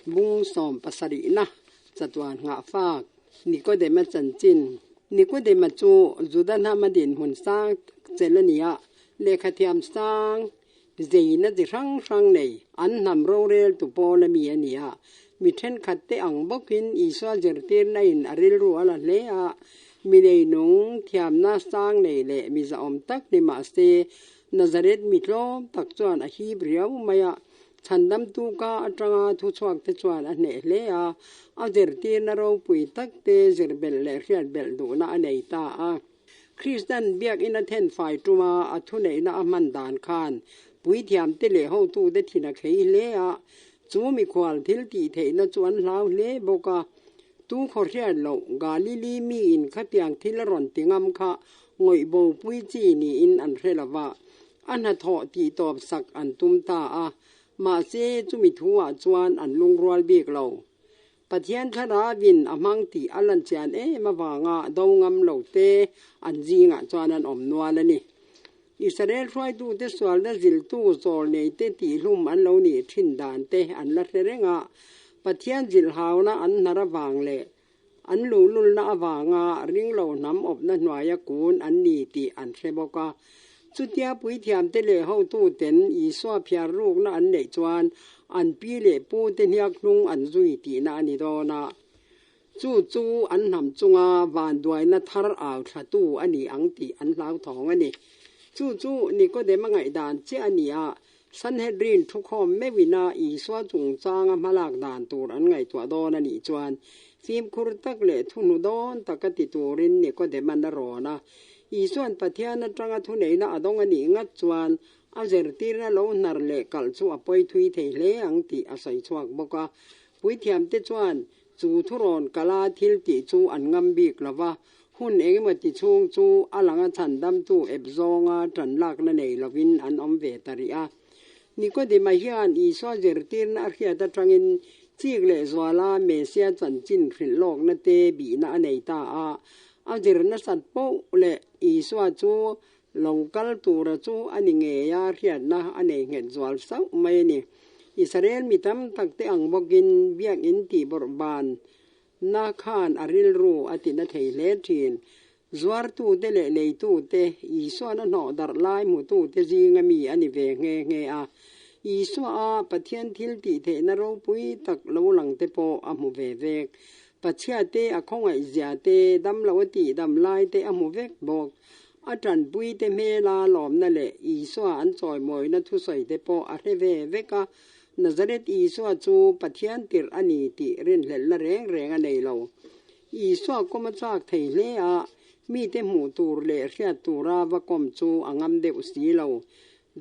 Bung sawmpasarihna chatuan nghahfak Nikodema chanchin. Nikodema chu Juda hnama dinhmun sang tak chelh a ni a, lehkhathiam sang zeina chi hrang hrang nei an hnam roreltu pawl a mi a ni a. Mi thenkhat te ang bawkin Isua zirtirna in a rilru a la hle a, mi neinung thiamna sang nei leh mi zahawm tak ni mah se Nazareth mi tlawm tak chuan a hip riau mai a. Chhandamtu ka atanga thuchhuak te chuan a hneh hle a, a zirtirna ropui tak te zir belh leh hriat belh duhna a nei ta a. Kristian biakina thenfai tuma a thuneihna a hman dan khan puithiam te leh hotute thin a khei hle a, chu mikhual thil tih theihna chu an hlau hle bawk a. Tu khaw hriat loh Galili miin khatiang thil a rawn ti ngam kha ngawih bopui chi niin an hre lo va, A hnathawh tih tawp sak an tum ta a, mahse chumi thuah chuan an lungrual bik lo. Pathian thlarauin a hmang tih a lan chian em avanga do ngam lo te an zingah chuan an awm nual a ni. Israel hruaitute sualna ziltu zawl neite tihhlum an lo nih thin dan te an la hre reng a, Pathian zilhauna an hnar avang leh An luhlulna avanga ringlo hnam awpna hnuaia kun an ni tih an hre bawk a. Chutia puithiamte leh hotuten Isua phiar rukna an neih chuan an pi leh pute hniak hnung an zui tihna a ni dawn a. Chu chu an hnam chunga vanduaina thar au thlatu a ni ang tih an hlauthawng a ni. Chu chu Nikodema ngaihdan chiah a ni a, Sanhedrin thukhawm meuhina Isua chungchanga hmalak dan tur an ngaihtuah dawn a nih chuan fimkhur tak leh thuhnu dawn taka ti turin Nikodema'n a rawn a. Isua'n Pathian atanga thuneihna a dawng a nih ngat chuan a zirtirna lo hnar leh kalh chu a pawi thui thei hle ang tih a sawi chhuak bawk a. Puithiamte chuan chu thurawn kala thil tih chu an ngam bik lo va, Hun engemaw ti chhung chu a langa chhandamtu ep zawnga ṭan lakna nei lovin an awm ve ta rih a. Nikodema hian Isua zirtirna a hriat aṭangin chik leh zuala Mesia chanchin hrilh lawkna te bihna a nei ta a. A zir nasat poh leh Isua chu lo kal tura chu a ni ngei a hriatna a nei nghet zual sauh mai a ni. Israel mi tam tak te ang bawkin biakinn tihbawrh ban Na khan a rilru a ti na thei hle thin. Zuartute leh leitute, Isua'n a hnawh darh lai hmutute zinga mi a ni ve nghe nghe a. Isua a Pathian thil tih theihna ropui tak lo lang te pawh a hmu ve vek. Pachhia te a khawngaih zia te, damlo a tih dam lai te a hmu vek bawk. A tanpui te hmela lawmna leh Isua an chawimawina thusawi te pawh a hre ve vek a. Nazareth Isua chu Pathian tirh a ni tih rinhlelhna reng reng a nei lo. Isua kawm a chak thei hle a, mite hmuh tur leh hriat tura va kawm chu a ngam deuh si lo.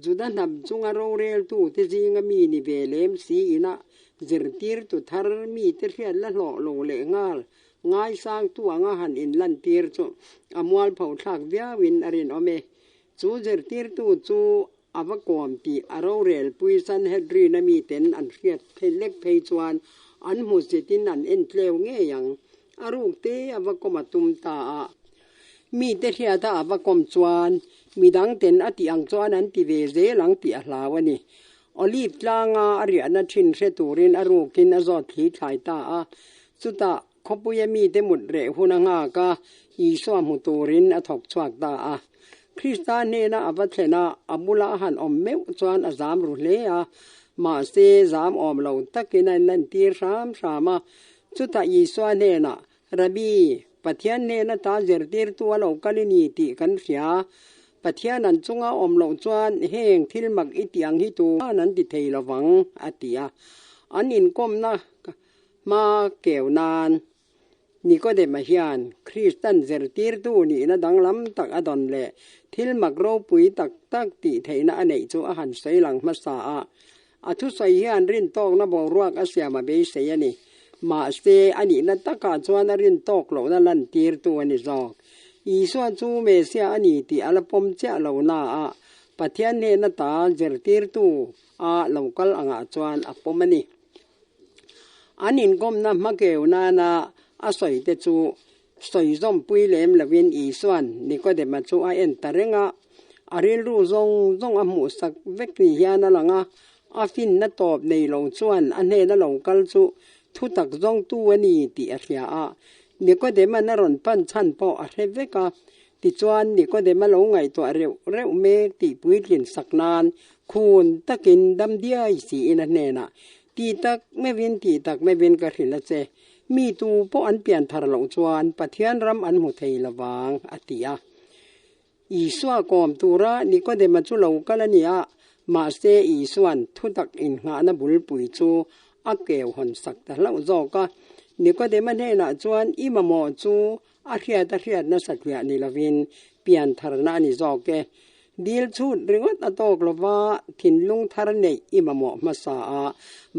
Juda hnam chunga roreltute zinga mi ni ve lem si ina zirtirtu thar mite hriat la hlawh lo leh nghal ngaisangtu anga han inlantir chu a mualpho thlak viauin a rinawm e. Chu zirtirtu chu A va kawm tih a rorel pui Sanhedrin a miten an hriat theih lek phei chuan an hmu zitin an en tleu ngei ang. A ruk te a va kawm a tum ta a. Mite hriata a va kawm chuan midang ten a tih ang chuan an ti ve zel ang tih a hlau a ni. Olive tlanga a riahna thin hre turin a rukin a zawt thli thlai ta a. Chutah Khawpuia mite mut reh hun a nghak a, Isua hmu turin a thawk chhuak ta a. Krista hnena a va thlen a, a bula a han awm meuh chuan a zam ru hle a, mahse zam awm lo takin a inlantir hram hram a. Chutah Isua hnenah, Rabbi, Pathian hnena ta zirtirtu a lo kal i ni tih kan hria. Pathian an chunga awm loh chuan heng thil mak i tih ang hi tuman an ti thei lovang, a ti a. An inkawmna Hma keu nan Nikodema hian Kristan zirtirtu nihna danglam tak a dawn leh thil mak ropui tak tak tih theihna a neih chu a han sawi lang hmasa a. A thusawi hian rintawkna boruak a siam a beisei a ni. Mahse, a nihna takah chuan a rintawk lohna lantirtu a ni zawk. Isua chu Messiah a ni tih a la pawm chiah lo na a, Pathian hnena ta zirtirtu a lo kal angah chuan a pawm a ni. An inkawmna hmakeu nana a sawi te chu sawi zawmpui lem lovin Isua'n Nikodema chu a en ta reng a, a rilru zawng zawng a hmuhsak vek ni hian a lang a, A finna tawp nei lo chuan a hnena lo kal chu thutak zawngtu a ni tih a hria a. Nikodema'n a rawn pan chhan pawh a hre vek a. Tichuan, Nikodema lo ngaihtuah reuh reuh mek tih puitlin sak nan khun takin dam diai siin a hnenah, Ti tak meuhin, ti tak meuhin ka hrilh a che. Mi tu pawh an pian thar loh chuan Pathian ram an hmu thei lovang, a ti a. Isua kawm tura Nikodema chu lo kal a ni a, mahse Isua'n thutak innghahna bulpui chu a keu hawn sak ta hlauh zawk a. Nikodema hnenah chuan i mamawh chu a hriat a hriat nasa tliah ni lovin piantharna a ni zawk e. Dil chhut ringawt a tawk lova thinlung thar neih i mamawh hmasa a,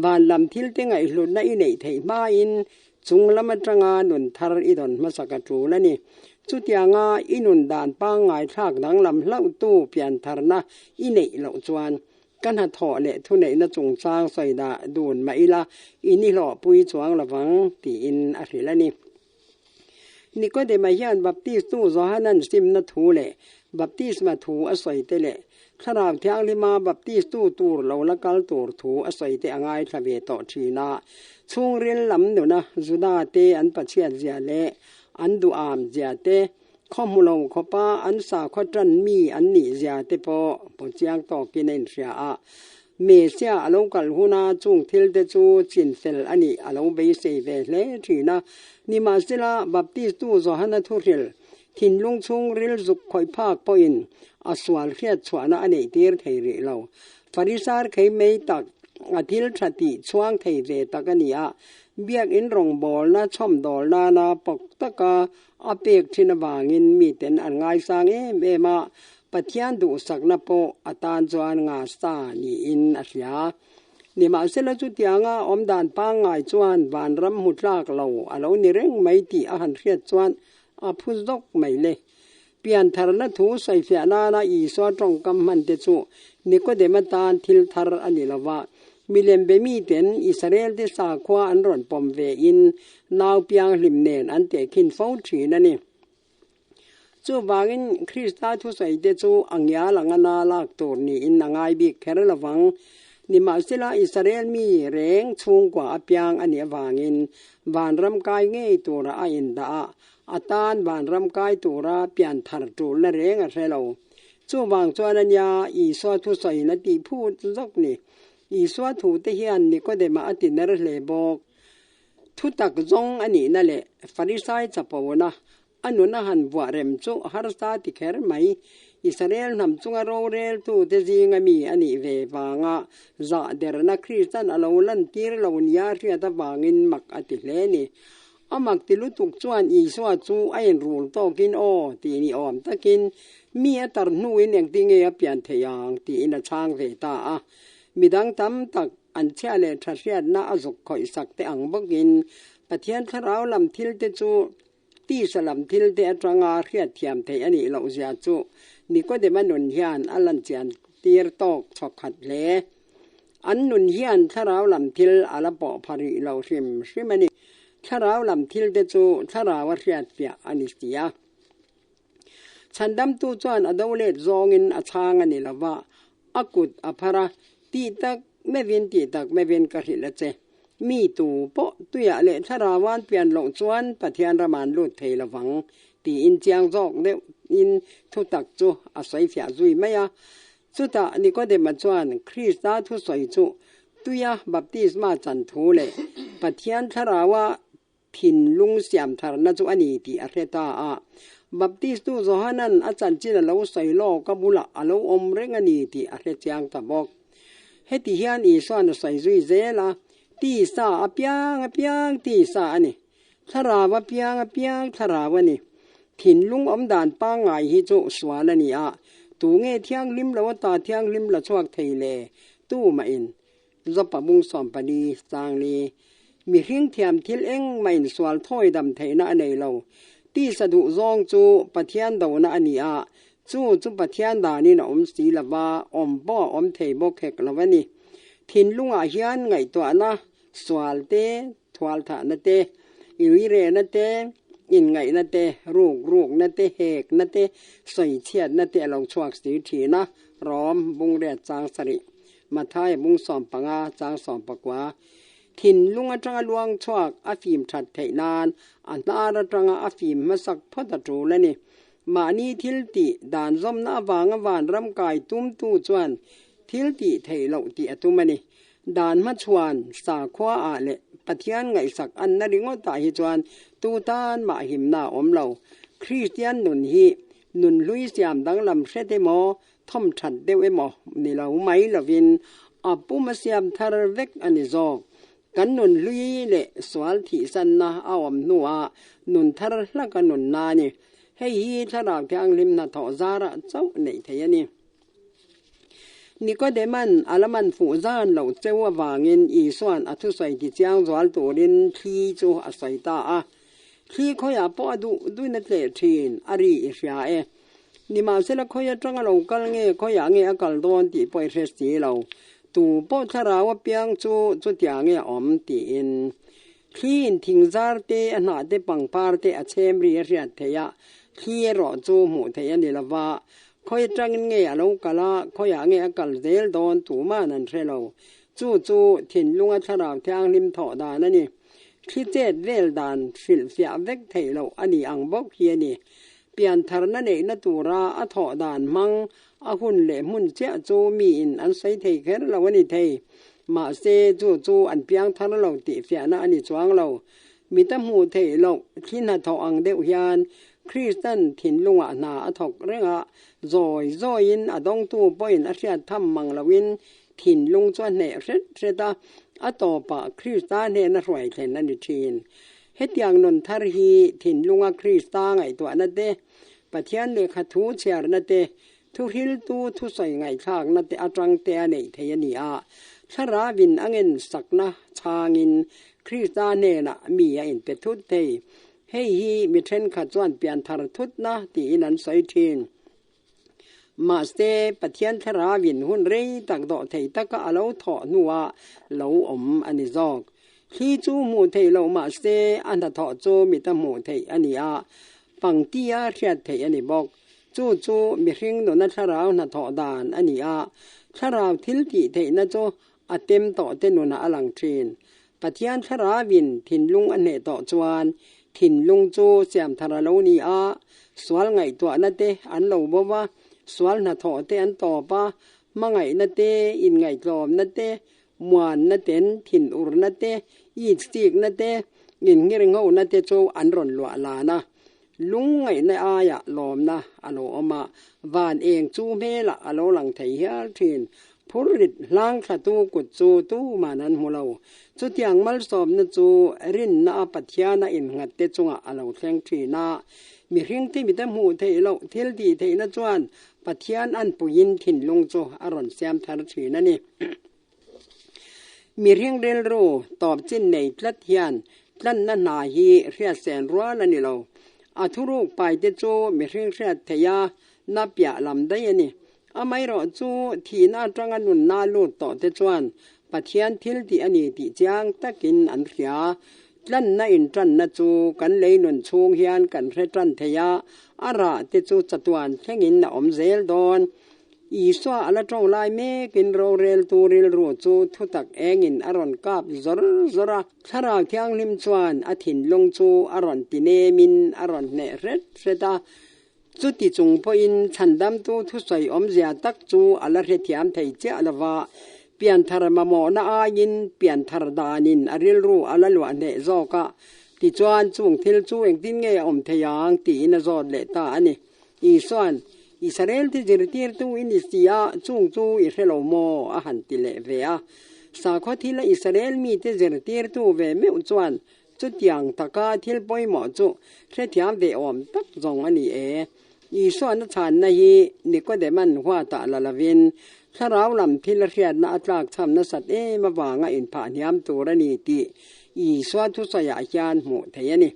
van lam thilte ngaihhlutna i neih theih hmain Chung lam atanga nun thar i dawn hmasa ka tul a ni. Chutianga i nun dan pangngai thlak danglam hlauhtu piantharna i neih loh chuan ka hnathawh leh thuneihna chungchang sawi dah dun mah ila i nihlawhpui chuang lovang tiin a hrilh a ni. Nikodema hian Baptistu Johanan simna thu leh baptisma thu a sawi te leh Thlarau Thianghlima baptistu tur lo la kal tur thu a sawi te a ngaithla ve tawh thin a. Chhungril lam nuna Juda te an pachhiat zia leh an duham zia te, khaw hmu lo khawpa an sakhaw tan mi an nih zia te pawh paw chiang tawkin a inhria a. Messiah a lo kal huna chung thil te chu chinfel a nih a lo beisei ve hle thin a. Nimahsela, Baptistu Johana thuhril Thinlung chhungril zuk khawih phak pawhin a sual hriat chhuahna a neih tir thei rih lo. Farisar khei mai tak, a thil tha tih chhuang thei ve tak a ni a, biakinn rawngbawlna chhawmdawl nana pawk taka a pek thin avangin miten an ngaisang em em a, Pathian duhsakna pawh a tan chuan ngasa niin a hria. Nimahsela chutianga awmdan pangngai chuan vanram hmu tlak lo a lo ni reng mai tih a han hriat chuan A phu zawk mai le. Piantharna thu sawifiah nana Isua tawngkam hman te chu Nikodema tan thil thar a ni lo va. Milem be miten Israel te sakhua an rawn pawm ve in nau pianghlim nen an tehkhin fo thin a ni. Chuvangin Krista thusawi te chu a ngial anga na lak tur niin a ngai bik kher lo vang. Nimahsela Israel mi reng chhungkua apiang a nih avangin Vanram kai ngei tura a indah a, a tan vanram kai tura pian thar tulna reng a hre lo. Chuvang chuan a nia Isua thusawiin a tih phut zawk ni. Isua thute hian Nikodema a ti ner hle bawk. Thutak zawng a nihna leh Farisai chapona A nun a han vuah rem chu harsa ti kher mai. Israel hnam chunga roreltute zinga mi a nih ve vanga zah derna Kristian a lo lantir lo nia hriat avangin mak a ti hle ni. A mak ti lutuk chuan Isua chu a inrul tawkin aw tih ni awm takin mi a tar hnuin engtinge a pian theih ang tiin a chhang ve ta a. Midang tam tak an chhia leh tha hriatna a zuk khawih sak te ang bawkin Pathian thlarau lam thil te chu Tisa lam thil te atanga hriatthiam theih a nih loh zia chu Nikodema nun hian a lanchian tir tawk chhawk khat hle. An nun hian thlarau lam thil a la pawh pha rih lo hrim hrim a ni. Thlarau lam thil te chu thlarau a hriatfiah a ni si a. Chhandamtu chuan a do let zawngin a chhang a ni lo va, a kut a phar a, Tih tak meuhin tih tak meuhin ka hrilh a che. Mi tu pawh tuiah leh thlarauan pian loh chuan Pathian ram an lut thei lo vang, tiin chiang zawk deuhin thutak chu a sawi fiah zui mai a. Chutah Nikodema chuan Krista thusawi chu tuia baptisma chan thu leh Pathian thlaraua thinlung siam tharna chu a ni tih a hre ta a. Baptistu Johanan a chanchin a lo sawi lawk a bulah a lo awm reng a ni tih a hre chiang ta bawk. Heti hian Isua'n a sawi zui zel a, Tisa apiang apiang tisa a ni, thlarau apiang apiang thlarau a ni. Thinlung awm dan pangngai hi chu sual a ni a, tu nge thianghlim lo ata thianghlim la chhuak thei le? Tumahin Zawpa bung 14 changli, Mihring thiam thil engmah insual thawi dam theihna a nei lo. Tisa duh zawng chu Pathian dona a ni a, chu chu Pathian danin a awm si lo va, awm pawh a awm thei bawk hek lo a ni. Thinlungah hian ngaihtuahna, sual te, thualthahna te, iuirehna te, inngaihna te, ruk rukna te, hekna te, sawichhiatna te a lo chhuak si thin a, Rom, Bungriat chang sarih. Mathaia bung 15 chang 19. Thinlung atanga luang chhuak a fim that theih nan a hnar atanga a fim hmasak phawt a tul a ni. Mahni thil tih dan zawmna avanga vanram kai tumtu chuan thil tih theih loh tih a tum a ni. Dan hmachhuan sakhua ah leh Pathian ngaihsak anna ringawtah hi chuan tu tan mah himna a awm lo. Kristian nun hi nun hlui siam danglam hret emaw, thawm that deuh emaw ni lo mai lovin a pum a siam thar vek a ni zawk. Kan nun hlui leh sual thihsanna a awm hnuah nun thar hlaka nunna a ni. Hei hi Thlarau Thianghlim hnathawh zarah chauh neih theih a ni. Nikodeman a la man fuh zan loh cheu avangin Isua'n a thusawi tichiang zual turin thli chu a sawi ta a. Thli khawiah pawh a duh duhin a tleh thin, a ri i hria e. Nimahsela khawi atanga lo kal nge khawiah nge a kal dawn tih pawh i hre si lo. Tu pawh thlarau apiang chu chutiang nge a awm tiin. Thliin thingzar te, a hnah te, pangpar te a chhem ri a hriat theih a, thli erawh chu hmuh theih a ni lo va. Khawi atangin nge a lo kal a, khawiah nge a kal zel dawn tuman an hre lo. Chu chu thinlunga thlarau thianghlim thawh dan a ni. Thli chet vel dan hrilhfiah vek theih loh a ni ang bawk hi a ni. Piantharna neihna tura a thawh dan hmang a hun leh hmun chiah chu miin an sawi thei kher lo a ni thei. Mahse, chu chu an piang thar lo tih fiahna a ni chuang lo. Mita hmuh theih loh thli hnathawh ang deuh hian Kristan thinlungah hna a thawk reng a, zawi zawiin a dawngtu pawhin a hriat tham mang loin thinlung chu a hneh hret hret a, a tawpah Krista hnena hruai thlen a ni thin. Hetiang nun thar hi thinlunga Krista ngaihtuahna te, Pathian lehkha thu chhiarna te, thuhriltu thusawi ngaihthlakna te atang te a neih thei a ni a. Thlarauin a ngen sakna chhangin Krista hnenah mi a inpe thut thei. Hei hi mi thenkhat chuan pianthar thutna tiin an sawi thin. Mahse, Pathian Thlarauin hun rei tak dawh thei taka a lo thawh hnuah lo awm a ni zawk. Thli chu hmuh theih loh mahse, a hnathawh chu mita hmuh theih a ni a, pangtia hriat theih a ni bawk. Chu chu mihring nuna Thlarau hnathawh dan a ni a, Thlarau thil tih theihna chu a tem tawh te nunah a lang thin. Pathian Thlarauin thinlung a hneh tawh chuan thinlung chu siamthar a lo ni a, sual ngaihtuahna te an lo bo va, sual hnathawh te an tawp a, hmangaihna te, inngaihtlawmna te, muanna ten, thinurna te, itsikna te, innghirnghona te chu an rawn luah lan a. Lungngaihna aiah lawmna a lo awm a, van eng chu hmelah a lo lang thei hial thin. Phurrit hlang thlatu kut chu tuman an hmu lo. Chutiang malsawmna chu rinna a Pathiana innghatte chungah a lo thleng thin a. Mihringte mite hmuh theih loh thil tih theihna chuan Pathian anpuiin thinlung chu a rawn siam thar thin a ni. Mihring rilru tawp chin nei tlat hian tlanna hna hi hriatsen rual a ni lo. A thuruk paite chu mihring hriat theih a na piah lam daih a ni. Amaherawh chu thihna atanga nunna lut tawh te chuan Pathian thil tih a ni tih chiang takin an hria. Tlanna intanna chu kan lei nun chhung hian kan hre tan thei a, a rah te chu chatuan thlengin a awm zel dawn. Isua a la tawng lai mekin roreltu rilru chu thutak engin a rawn kap zawr zawr a. Thlarau Thianghlim chuan a thinlung chu a rawn ti nemin a rawn hneh hret hret a. Chuti chung pawhin chhandamtu thusawi awmzia tak chu a la hrethiam thei chiah lo va, pianthar mamawhna aiin pianthar danin a rilru a la luah hneh zawk a. Tichuan chung thil chu engtin nge a awm thei ang tiin a zawt leh ta a ni. Isua'n, Israel te zirtirtu i ni si a, chung chu i hre lo maw? a han ti leh ve a. Sakhaw thila Israel mite zirtirtu ve meuh chuan chutiang taka thil pawimawh chu hrethiam ve awm tak zawng a ni e. Isua'n a chhanna hi Nikodema'n huatah la lovin thlarau lam thil a hriatna a tlakchham nasat em avanga inphah hniam tur a ni tih Isua thusawiah hian hmuh theih a ni.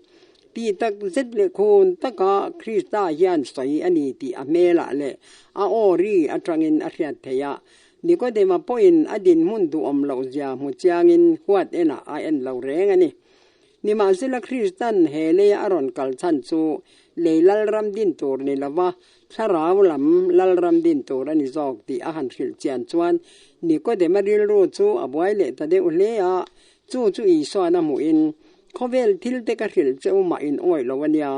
Tih tak zet leh khun taka Krista hian sawi a ni tih a hmelah leh a aw ri atangin a hriat theih a. Nikodema pawhin a dinhmun duhawm loh zia hmu chiangin huat enah a en lo reng a ni. Nimahsela Kristan he leia a rawn kal chhan chu lei lalram din tur ni lova thlarau lam lalram din tur a ni zawk tih a han hrilh chian chuan Nikodema rilru chu a buai leh ta deuh hle a, chu chu Isuan a hmuhin, Khawvel thil te ka hrilh che u mah in awih lo a nia,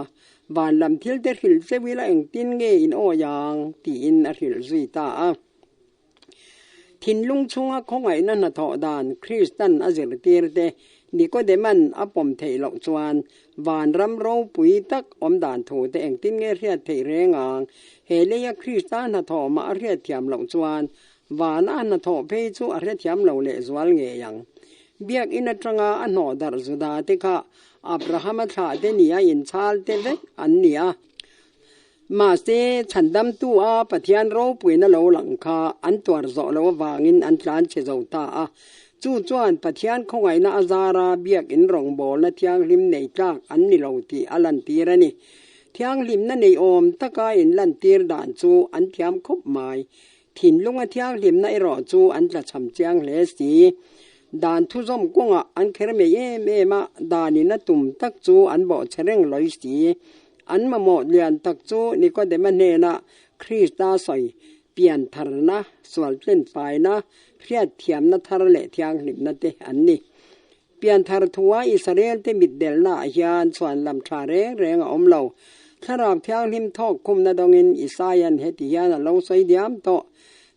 van lam thil te hrilh cheu ila engtin nge in awih ang? tiin a hrilh zui ta a. Thinlung chhunga khawngaihna hnathawh dan Kristan a zirtir te Nikodema'n a pawm theih loh chuan vanram ropui tak awm dan thu te engtin nge hriat theih reng ang? He leia Krista hnathawh mah a hriat thiam loh chuan vana a hnathawh phei chu a hrethiam lo lehzual ngei ang. Biakinn atanga a hnawh darh Juda te kha Abrahama thlah te nia inchhal te vek an ni a. Mahse, chhandamtu a Pathian ropuina lo lang kha an tuar zawh loh avangin an tlan chhe zo ta a. Chu chuan Pathian khawngaihna a zara biakinn rawngbawlna thianghlim nei tlak an ni lo tih a lantir a ni. Thianghlimna nei awm taka inlantir dan chu an thiam khawp mai. Thinlunga thianghlimna erawh chu an tlachham chiang hle si. Dan thuzawm kawngah an kher mai em em a, danin a tum tak chu an bawhchhe reng lawi si. An mamawh lian tak chu Nikodema hnena Krista sawi pian tharna, sual tlenfaina, hriatthiamna thar leh thianghlimna te an ni. Pian thar thua Israel-te mitdelnaah hian chhuan lam tha reng reng a awm lo. Thlarau Thianghlim thawk khumna dawngin Isaia'n heti hian a lo sawi diam tawh,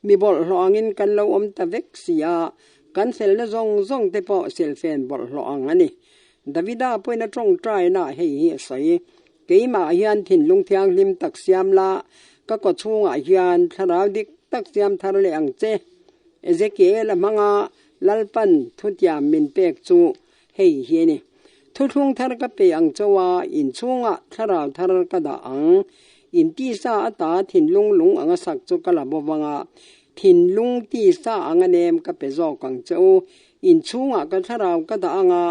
Mi bawlhhlawh angin kan lo awm ta vek si a, kan felna zawng zawng te pawh silfen bawlhhlawh ang a ni. Davida pawhin a tawngtainaah hei hi a sawi, Keimah hian thinlung thianghlim tak siam la, ka kawchhungah hian thlarau dik tak siam thar leh ang che. Ezekiel a hmanga Lalpan thutiam min pek chu hei hi a ni, Thuthlung thar ka pe ang chauh a, inchhungah thlarau thar ka dah ang. In tisa ata thinlung lung anga sak chu ka la bawk ang a, thinlung tisa anga nem ka pe zawk ang che u. Inchhungah ka thlarau ka dah ang a,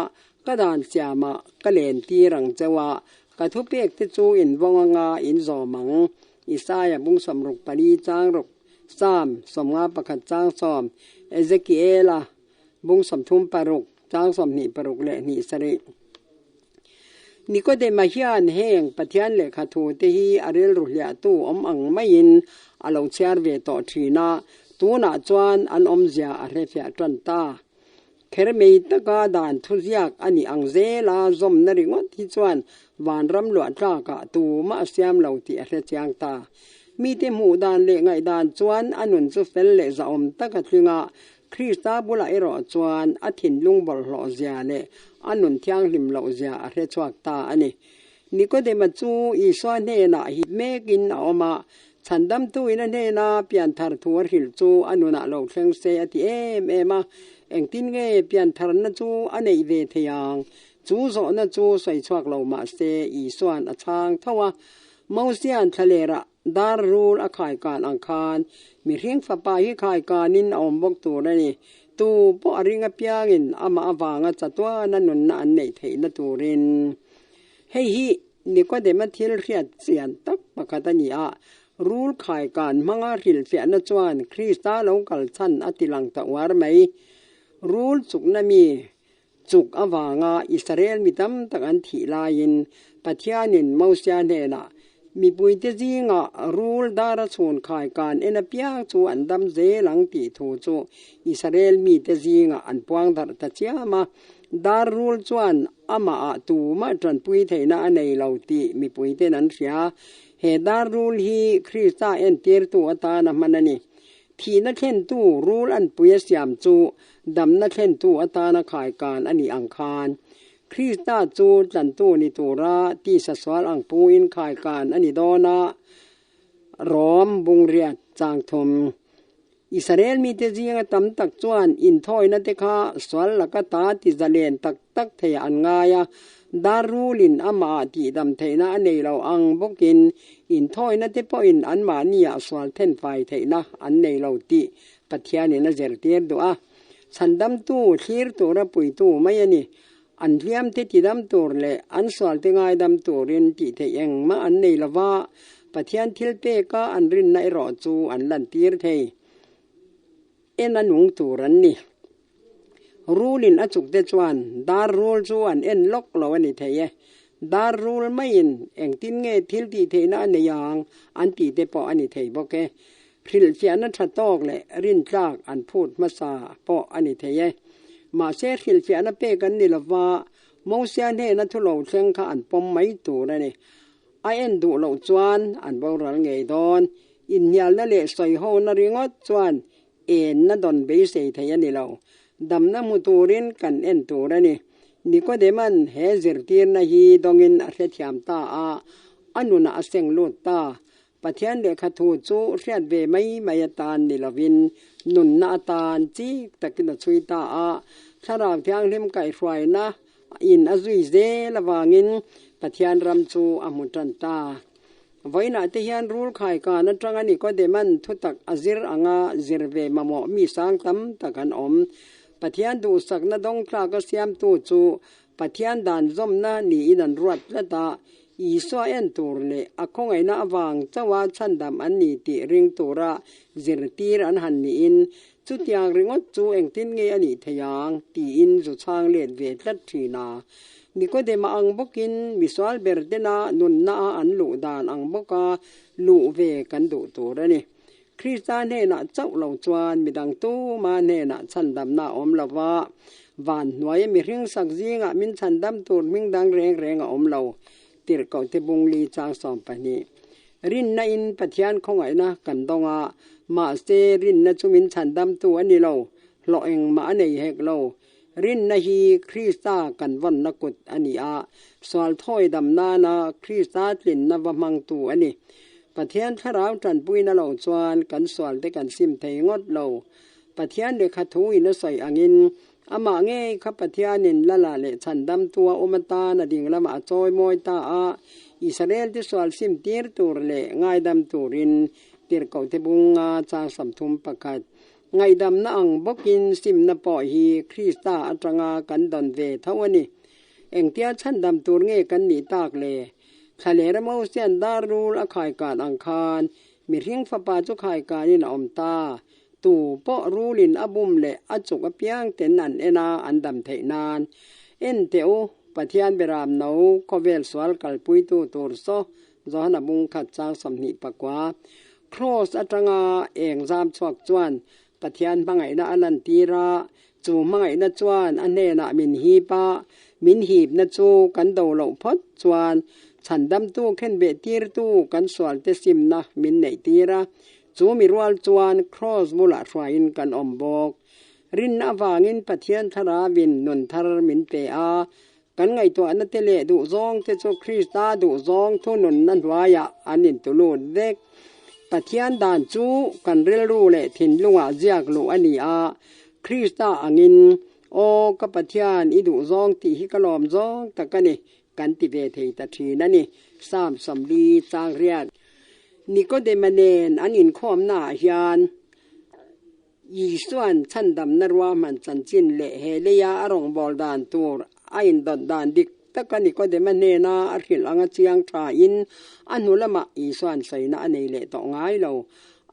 ka dan siamah ka len tir ang chauh a, ka thupek te chu invawng anga in zawm ang. Isaia bung 64 chang ruk, Psalm 51 chang 10, Ezekiela bung 36 chang 26 leh hnih sarih. Nikodema hian heng Pathian lehkha thu te hi a rilru hliahtu awm ang maiin a lo chhiar ve tawh thin a, tunah chuan an awmzia a hrefiah tan ta. Kher mai taka dan thuziak a nih ang zela zawmna ringawt hi chuan vanram luah tlakah tumah a siam lo tih a hrechiang ta. Mite hmuh dan leh ngaihdan chuan a nun chu fel leh zahawm tak a tling a, Krista bulah erawh chuan a thinlung bawlhhlawh zia leh a nun thianghlim loh zia a hre chhuak ta a ni. Nikodema chu Isua hnenah hip mekin a awm a, Chhandamtuin a hnena pianthar thu a hrilh chu a nunah lo thleng se a ti em em a, engtin nge piantharna chu a neih ve thei ang? Chu zawhna chu sawi chhuak lo mah se Isua'n a chhang tho a, Mosia'n thlalerah Dar rul a khaikan ang khan mihring fapa hi khaikanin a awm bawk tur a ni. Tu pawh a ring apiangin amah avanga chatuana nunna an neih theihna turin. Hei hi Nikodema thil hriat chian tak pakhat a ni a, rul khaikan hmanga hrilhfiahna chuan Krista lo kal chhan a ti lang ta uar mai. Rul chukna mi Chuk avanga Israel mi tam tak an thih laiin Pathianin Mosia hnenah, Mipuite zingah rul dara chhun khai kan en apiang chu an dam zel ang tih thu chu Israel mite zingah an puang darh ta chiam a. Dar rul chuan amahah tumah tanpui theihna a nei lo tih mipuiten an hria. He dar rul hi Krista entirtu atana hman a ni. Thihna thlentu rul anpui a siam chu damna thlentu atana khaikan a nih ang khan, Krista chu tlantu ni tura tisa sual ang puin khaikan a ni dawn a, Rom bungriat chang thum. Israel mite zinga tam tak chuan inthawina te kha sual laka ta ti zalen tak tak thei an ngai a, dar rulin amah tihdam theihna a nei lo ang bawkin inthawina te pawhin anmahniah sual thenfai theihna an nei lo tih Pathianin a zirtir duh a, chhandamtu thlir tura puitu mai a ni. An hliamte tidam tur leh an sualte ngaidam turin tih theih engmah an nei lo va, Pathian thil peka an rinna erawh chu an lantir thei. En a nung tur an ni. Rulin a chuk te chuan dar rul chu an en lawk lo a ni thei e. Dar rul maiin engtin nge thil tih theihna a nei ang an tih te pawh a ni thei bawk e. Hrilhfiahna tha tawk leh rintlak an phut hmasa pawh a ni thei e. Mahse hrilhfiahna pek an ni lova, Mosia hnena thu lo thleng kha an pawm mai tur a ni. A en duh loh chuan an boral ngei dawn. Inhnialna leh sawihona ringawt chuan enna dawn beisei thei a ni lo. Damna hmu turin kan en tur a ni. Nikodema'n he zirtirna hi dawngin a hrethiam ta a, a nunah a seng lut ta. Pathian lehkha thu chu hriat ve mai mai atan ni lovin nunna atan chik takin a chhui ta a. Thlarau Thianghlim kaihhruaina in a zui zel avangin Pathian ram chu a hmu tan ta. Vawiinah te hian rul khaikan atanga Nikodema'n thutak a zir anga zir ve mamawh mi sang tam tak an awm. Pathian duhsakna dawngtlaka siamtu chu Pathian dan zawmna niin an ruat tlat a, Isua en tur leh a khawngaihna avang chauha chhandam an ni tih ring tura zirtir an han niin, chutiang ringawt chu engtin nge a nih theih ang tiin zu chhang let ve tlat thin a. Nikodema ang bawkin misual ber tena nunna a an luh dan ang bawka luh ve kan duh tur a ni. Krista hnenah chauh lo chuan midang tuma hnenah chhandamna a awm lo va, van hnuaia mihring sak zingah min chhandam tur hming dang reng reng a awm lo, Tirhkohte Bungli chang 12. Rinna in Pathian khawngaihna kan dawng a, mahse rinna chu min chhandamtu a ni lo, hlawh engmah a nei hek lo. Rinna hi Krista kan vawnna kut a ni a, sual thawi dam nana Krista tlinna va hmangtu a ni. Pathian thlarau tanpuina lo chuan kan sualte kan sim thei ngawt lo. Pathian lehkha thu in a sawi angin, amah ngei kha Pathianin Lala leh Chhandamtu a awm atan a ding lamah a chawi mawi ta a, Israelte sual sim tir tur leh ngaidam turin Tirhkohte bunga chang 31. Ngaihdamna ang bawkin simna pawh hi Krista atanga kan dawn ve tho a ni. Engtia chhandam tur nge kan nih tak le? Thlalera Mosia'n dar rul a khaikan ang khan mihring fapa chu khaikanin a awm ta. Tu pawh rulin a bum leh a chuk apiang ten an en a, an dam theih nan. En teh u, Pathian beram no khawvel sual kalpuitu tur saw Johana bung khat chang 29. Kraws atanga eng zam chhuak chuan Pathian hmangaihna a lantir a, chu hmangaihna chuan a hnenah min hip a, min hipna chu kan do loh phawt chuan chhandamtu khenbeh tirtu kan sualte simna min neih tir a, chu mi rual chuan kraws bulah hruaiin kan awm bawk. Rinna avangin Pathian Thlarauin nun thar min pe a, Kan ngaihtuahna te leh duhzawng te chu Krista duhzawng thununna hnuaiah an intulut vek. Pathian dan chu kan rilru leh thinlungah ziak luh a ni a, Krista angin, Aw ka Pathian, i duhzawng tih hi ka lawm zawng tak a ni, kan ti ve thei ta thin a ni. Psalm 40 chang riat. Nikodema nen an inkhawmnaah hian Isua'n chhandamna ruahman chanchin leh he leia a rawngbâwl dan tur a indawt dan dik taka Nikodema hnena a hrilh anga chiang thain a hnu lamah Isua'n sawina a nei leh tawh ngai lo.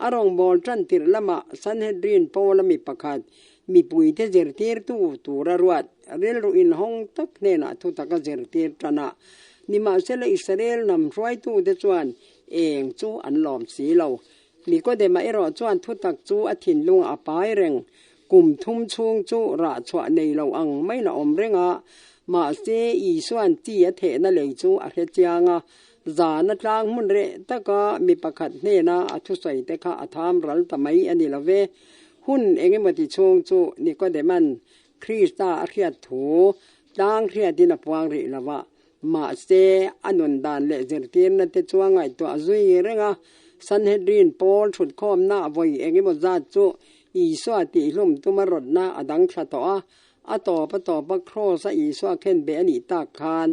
A rawngbâwl ṭan tirh lamah Sanhedrin pawla mi pakhat, mipuite zirtirtu tura ruat rilru inhawng tak hnenah thutak a zirtir ṭan a. Nimahsela Israel hnam hruaitute chuan eng chu an lawm si lo. Nikodema erawh chuan thutak chu a thinlungah a pai reng. Kum thum chhung chu rah chhuah nei lo ang maiin a awm reng a, mahse Isua'n chi a thehna lei chu a hre chiang a. Zana tlang hmun reh taka mi pakhat hnena a thusawi te kha a tham ral ta mai a ni lo ve. Hun engemawti chhung chu Nikodema'n Krista a hriat thu tlang hriatin a puang rih lo va, Mahse, a nun dan leh zirtirna te chu a ngaihtuah zui reng a, Sanhedrin pawl thutkhawmna vawi engemaw zat chu Isua tihhlum tuma rawtna a dang thla tawh a. A tawp a tawpa Kraws-a Isua khenbeh a nih tak khan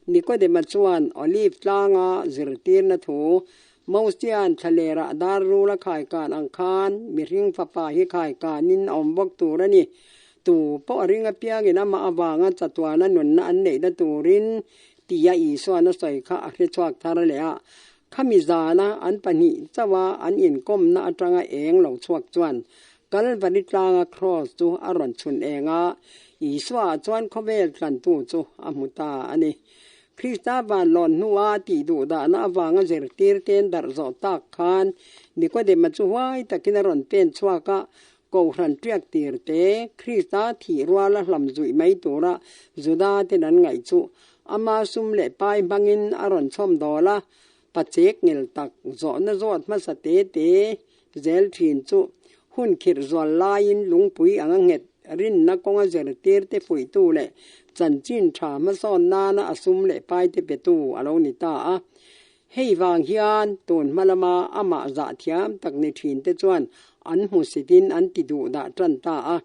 Nikodema chuan Olive tlanga zirtirna thu Mosia'n thlalerah dar rul a khaikan ang khan mihring fapa hi khaikanin a awm bawk tur a ni. Tu pawh a ring apiangin amah avanga chatuana nunna an neihna turin tia Isua'n a sawi kha a hre chhuak thar leh a. Khami zana an pahnih chauha an inkawmna atanga eng lo chhuak chuan. Kalvari tlanga kraws chu a rawn chhun eng a, Isua chuan khawvel tlantu chu a hmu ta a ni. Krista vanlawn hnua tih duh dahna avanga zirtirte'n darh zawh tak khan Nikodema chu huai takin a rawn pen chhuak a, Kohhran ṭiak tir te, Krista thih ruala hlam zuih mai tura Juda ten an ngaih chu ama sum leh pai hmangin a rawn chhawm dawl a, pachek ngel tak zawhna zawt hmasa te te zel ṭhin chu hun khirh zual laiin lungpui anga nghet rinna kawnga zirtir te fuihtu leh chanchin ṭha hmasawn nana a sum leh pai te petu a lo ni ta a. Hei vang hian tun hma lama amah zah thiam tak ni ṭhin te chuan an hmusitin an ti duh dah ṭan ta a,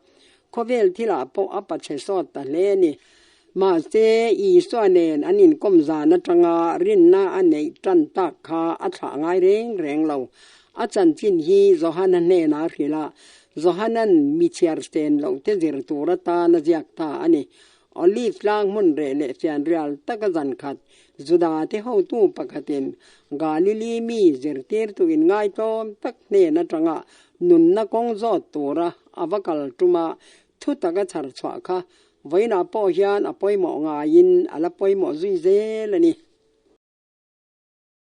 khawvel thilah pawh a pachhe sawt ta hle a ni. Mahse, Isua nen an inkawm zan aṭanga rinna a neih ṭan tak kha a thlah ngai reng reng lo. A chanchin hi Johana hnenah a hrilh a, Johana'n mi chhiar sten loh te zir tur atan a ziak ta a ni. Olive tlang hmun reh leh fianrial taka zan khat Juda te hotu pakhatin Galili mi zirtirtu inngaitawm tak hnen atanga nunna kawng zawt tura a va kal tum a, thu taka chhar chhuah kha vawiinah pawh hian a pawimawh ngaiin a la pawimawh zui zel a ni.